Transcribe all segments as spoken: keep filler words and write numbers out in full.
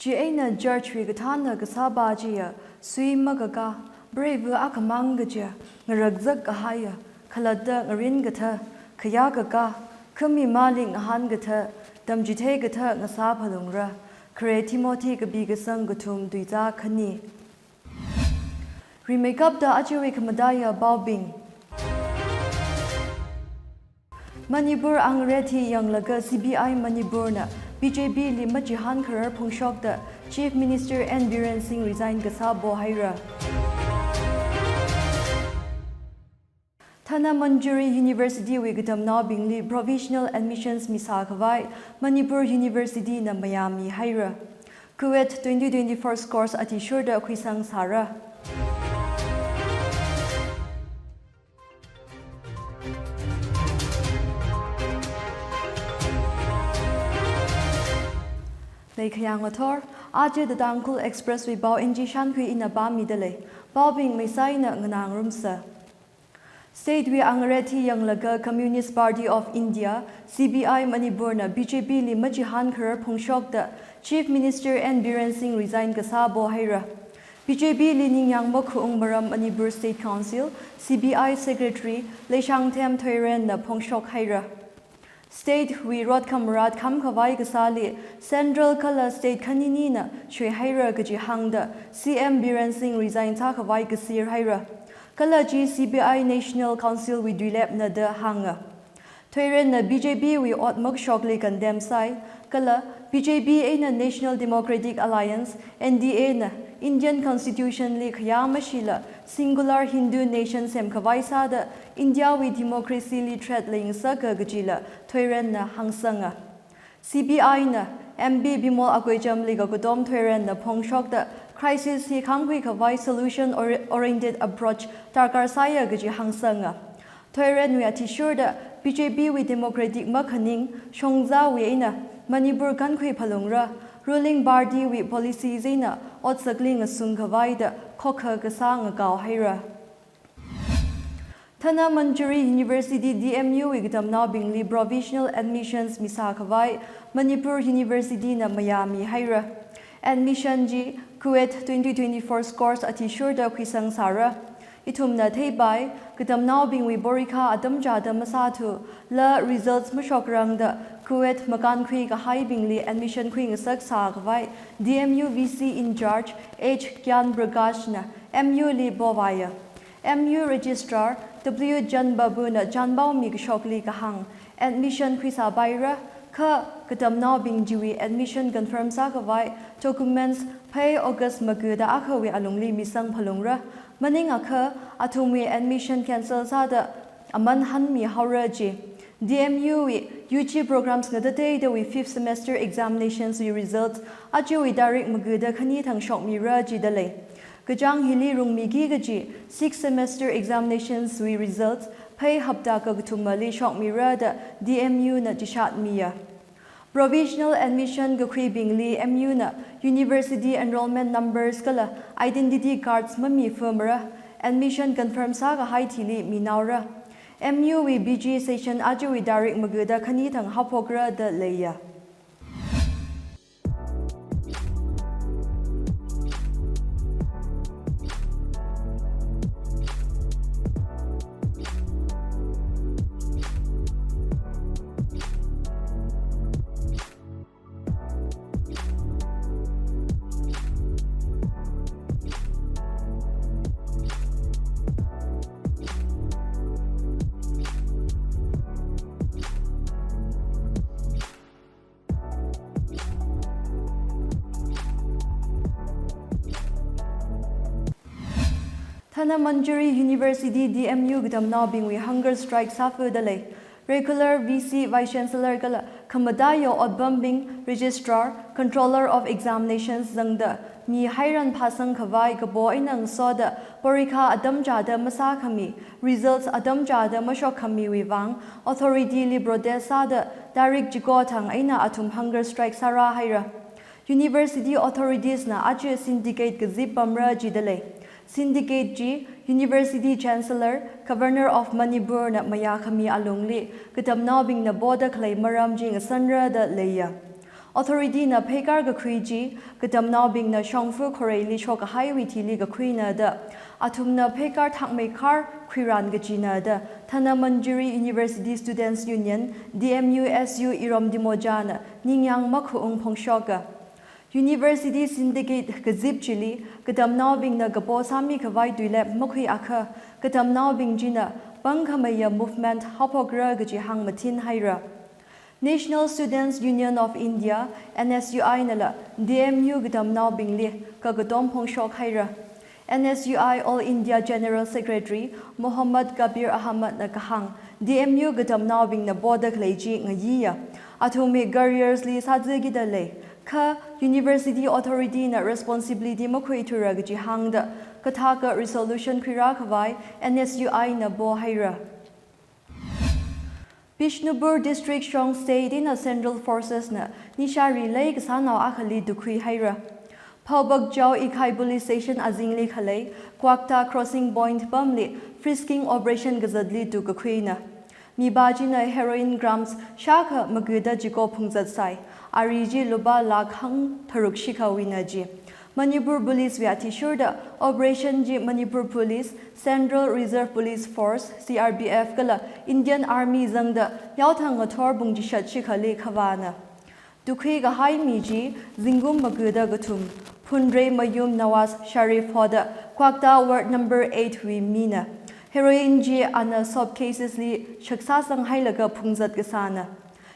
Chieina judge wui kathānna kasāpa chiya, sui makakā, preiva akhamang kaja, ngarakzak kahaiya, khalatta ngarin katha, khayā kakā, khami malik ngahān katha, tamchithei katha ngasā phalungra. Khare Timothy kapi kasang kathum tuizā khani. Rimeikapta ajawui khamataiya paobing. Manipur angret hi yanglaga C P I Manipur na B J P li machihān kharar phongshokta Chief Minister N Biren Singh resign kasā pohaira. Dhanamanjuri University wui katamnaobingli provisional admissions misā khavai Manipur University na mayā mihaira. Kuwait twenty twenty-four scores athishurda khuisang sāra. Leikhayang athor, aja The Tangkhul Express wui pao N G Shankhui ina pāmida lei. Paobing meisaina nganāngarumsa. State wui angret hi yanglaga Communist Party of India, C P I Manipur na B J P li machihān kharar phongshokta Chief Minister N Biren Singh resign kasā pohaira. B J P li ningyāng makhuung maram Manipur State Council, C P I Secretary Leishangthem Thoiren na phongshok haira. State wui rot khamarat kham khavai kasāli Central kala State khaninina shuihaira kaji hāngda C M Biren Singh resign sākhavai kasir haira. Kala chi C P I National Council wui tuilepna da hānga. Thoiren na B J P wui ot makashokli condemn sāi, kala B J P eina National Democratic Alliance, N D A na Indian Constitution li khayā mashila singular Hindu nation semkhavai sāda India wui democracy li threat leingasaka kajila Thoiren na hāngsanga. C P I na M P Bimol Akoijam li Kakodom Thoiren na phongshokta crisis hi khāngkhui khavai solution ori-, oriented approach darkar sāya kaji hāngsanga. Thoiren wui athishurda B J P wui democratic makhaning shongzā wui eina Manipur kankhui phalungra, ruling party wui policies eina otsakli ngasung khavai da khokha kasā ngakao haira. Dhanamanjuri University D M U wui katamnaobingli provisional admissions misā khavai Manipur University na mayā mihaira. Admission chi Kuwait twenty twenty-four scores athishurda khuisang sāra. Ithumna theipai, katamnaobingwui porikha atam chāda masāthu, la results mashokrangda Kuwait makankhui kahaibingli admission khuingasak sākhavai D M U V C in charge H Gyan Prakash na M U li povaiya. M U Registrar W Jan Babu na chānpao mikashokli kahāng, admission khuisāpaira, kha katamnaobing chiwui admission confirm sākhavai documents phei August maga da akhawui alungli misang phalungra. Maningakha athumwui admission cancel sāda aman hanmihaora ji. D M U wui U G programs ngatateidawui fifth semester examinations wui results ajawui tarik maga da khani thang shokmira jida lei. Kachāng hili rungmiki kaji sixth semester examinations wui results phei hapta kakathumali shokmira da D M U na chishat miya. Provisional admission kakhuibingli M U na university enrollment numbers kala identity cards mamifamara, admission confirm sākahai thili minaora. M U wui P G session ajawui tarik maga da khani thang haophokra da leiya. Dhanamanjuri University D M U katamnaobingwui hunger strike sāfada lei. Regular V C, Vice Chancellor kala khamataiya otpambing, Registrar, Controller of Examinations zangda mi hairan phasang khavai kapo eina ngasoda porikha atam chāda masākhami, results atam chāda mashokkhamiwui vang authority li protest sāda tarik chiko thang eina athum hunger strike sārāhaira. University authorities na aja syndicate kazip pamra jida lei. Syndicate chi University Chancellor, Governor of Manipur na mayākhami alungli katamnaobingna poda khalei maram chi ngasanra da leiya. Authority na pheikar kakhui chi, katamnaobingna shongfa khoreili shokkahaiwui thili kakhuina da, athumna pheikar thakmeikar khuiran kachina da, Dhanamanjuri University Students Union, D M U S U Irom Dimoja na ningyāng makhaung phongshoka. University Syndicate kazip chili, katamnaobingna kapo sāmikhavai tuilep makhuiakha, katamnaobing china pangkhameiya movement haophokra kaji hāngmathin haira. National Students Union of India, N S U I nala D M U katamnaobingli kakatom phongshok haira. N S U I All India General Secretary Mohammad Kabir Ahmad na kahāng, D M U katamnaobingna poda khalei chi ngayiya, athumwui careers li sāzakida lei, kha University Authority na responsibility makhuithura kaji hāngda, kathaka resolution khuirākhavai N S U I na po haira. Bishnupur District shong State eina Central Forces na nishāri leikasānao akhali tukhui haira. Phaobakchao Ikhai Police Station azingli khalei Kwakta Crossing Point pamli frisking operation kazatli tukkakhuina. Mipā china heroin grams shākha magada chiko phungzat sai, ari chi lupā lakh hangtharuk shikhawuina ji. Manipur Police wui athishurda operation chi Manipur Police, Central Reserve Police Force, C R P F kala Indian Army zangda yaothang ngathor pung chishat shikhali khavāna. Tukhuikahai mi chi zingkum magada kathum, Phunrei Mayum Nawaz Sharif hoda Kwakta Ward number eight wui mina. Heroin chi ana soap cases li shaksāsang hailaga phungzat kasāna.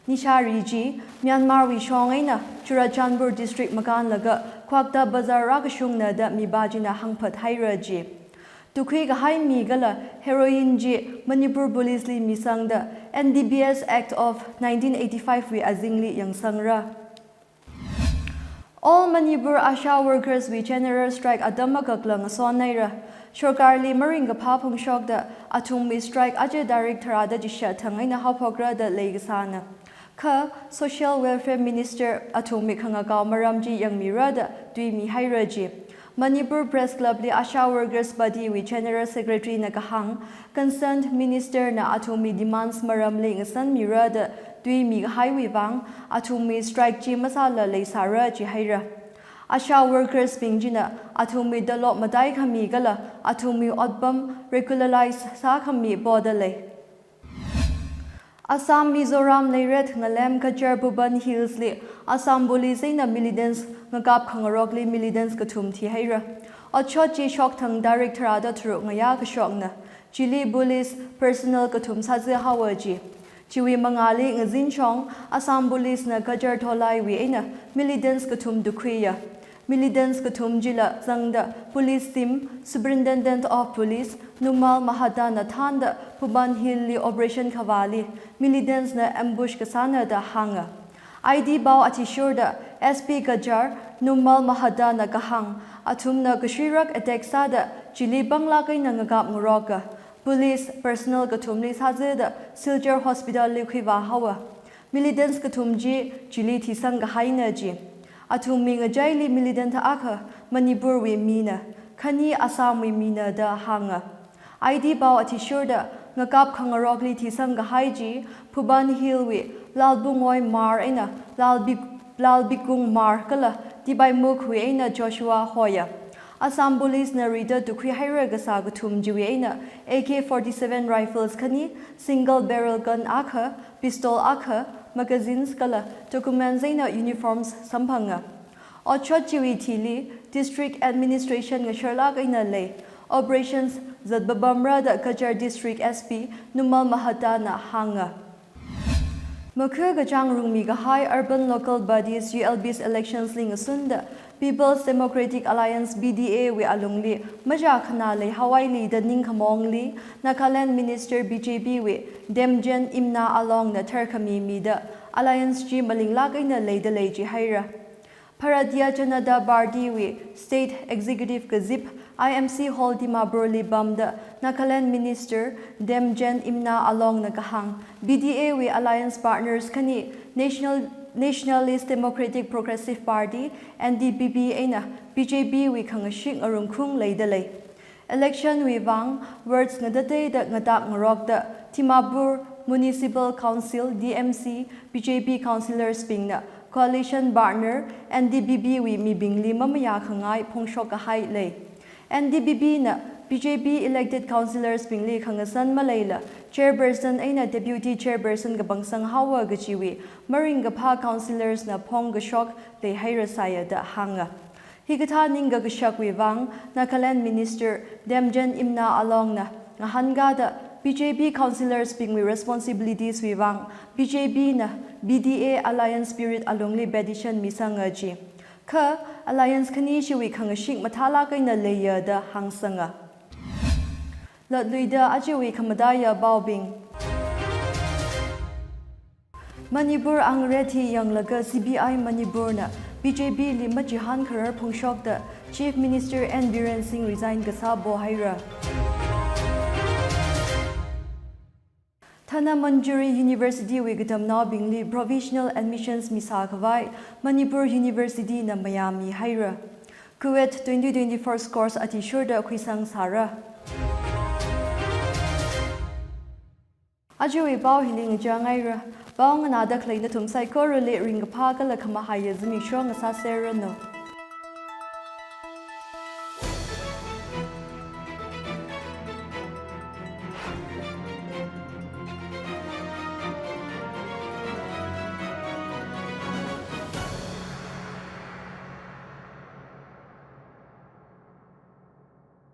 Nishāri chi Myanmar wui shong eina Churachandpur District makānlaga Kwakta Bazar rākashungna da mipā china hāngphat haira ji. Tukhuikahai mi kala heroin chi Manipur Police li misangda N D P S Act of nineteen eighty-five wui azingli yangsangra. All Manipur ASHA workers wui general strike atam akakla ngason haira. Sorkarli maringkaphā phongshokda athumwui strike aja tarik tharāda chishat thang eina haophokra da leikasāna. Kha Social Welfare Minister athumwui khangakao maram chi yangmira da tuimi haira ji. Manipur Press Club li ASHA Workers Party wui General Secretary na kahāng, concerned minister na athumwui demands maramli ngasanmira da tuimikahaiwui vang, athumwui strike chi masāla leisāra ji haira. ASHA workers bing china athumwui tolop mataikhami kala athumwui otpam regularize sākhami poda lei. Assam, Mizoram, Lairet, Ngalem, Cachar, Phuban Hills li Assam Police eina militants ngakap khangarokli militants kathum thihaira. Otshot chi shokthang tarik tharāda tharuk ngayā kashokna. Chili police personnel kathum sāza haowa ji. Chiwui mangāli ngazinshong Assam Police na Cachar Tholai wui eina militants kathum tukkhuiya. Militants kathum chila zangda police team, Superintendent of Police Numal Mahathar na thānda Phuban Hill li operation khavāli militants na ambush kasāna da hānga. I D pao athishurda S P Cachar Numal Mahathar na kahāng, athumna kashuirak attack sāda chili panglāk eina ngakap ngaroka. Police personnel kathumli sāzada Silchar Hospital li khuivā haowa. Militants kathum chi chili thisang kahaina ji. Athumwui ngachaili militant akha Manipur wui mina, khani Assam wui mina da hānga. I D pao athishurda ngakap khangarokli thisang kahai chi Phuban Hill wui Lalbungoi Hmar eina Lalbi-, Lalbikung Hmar kala Tipaimukh wui eina Joshua hoya. Assam Police na rida tukkhui haira kasā kathum chiwui eina A K forty-seven rifles khani, single barrel gun akha, pistol akha, magazines kala documents eina uniforms samphanga. Otshot chiwui thili District Administration ngasharlāk eina lei. Operations zatpapamra da Cachar District S P Numal Mahathar na hānga. Makhu kachāng rungmi kahai Urban Local Bodies, U L Bs elections li ngasunda People's Democratic Alliance, P D A wui alungli machā khanā leihaowaili da ningkhamongli Nagaland Minister B J P wui Temjen Imna Along na tharkhami mida alliance chi malinglāk eina leida lei ji haira. Bharatiya Janata Party wui State Executive kazip I M C Hall Dimapur li pamda Nagaland Minister Temjen Imna Along na kahāng, P D A wui alliance partners khani National, Nationalist Democratic Progressive Party, N D P P eina B J P wui khangashik ngarumkhung leida lei. Election wui vang votes ngatateida ngatak ngarokda Dimapur Municipal Council, D M C, B J P councillors bingna Coalition partner N D P P wui mibingli mamayā khangai phongshok kahai lei. N D P P na B J P elected councillors bingli khangasan maleila, chairperson eina deputy chairperson kapangsang haowa kajiwui maringkaphā councillors na phongkashok leihairasāya da hānga. Hikathā ningkakashakwui vang Nagaland Minister Temjen Imna Along na ngahānkāda, B J P councillors bingwui responsibilities wui vang B J P na P D A alliance spirit alungli petition misanga ji. Kha alliance khani chiwui khangashik mathālāk eina leiya da hāngsanga. Latluida ajawui khamataiya paobing. Manipur angret hi yanglaga C P I Manipur na B J P li machihān kharar phongshokda Chief Minister N Biren Singh resign kasā pohaira. Dhanamanjuri University wui katamnaobingli provisional admissions misā khavai Manipur University na mayāmihaira. Kuwait twenty twenty-four scores athishurda khuisang sāra. Ajawui pao hili ngachāngaira. Pao nganāda khalei nathum saikorali ringkaphā kala khamahaiya zimiksho ngasāserranu.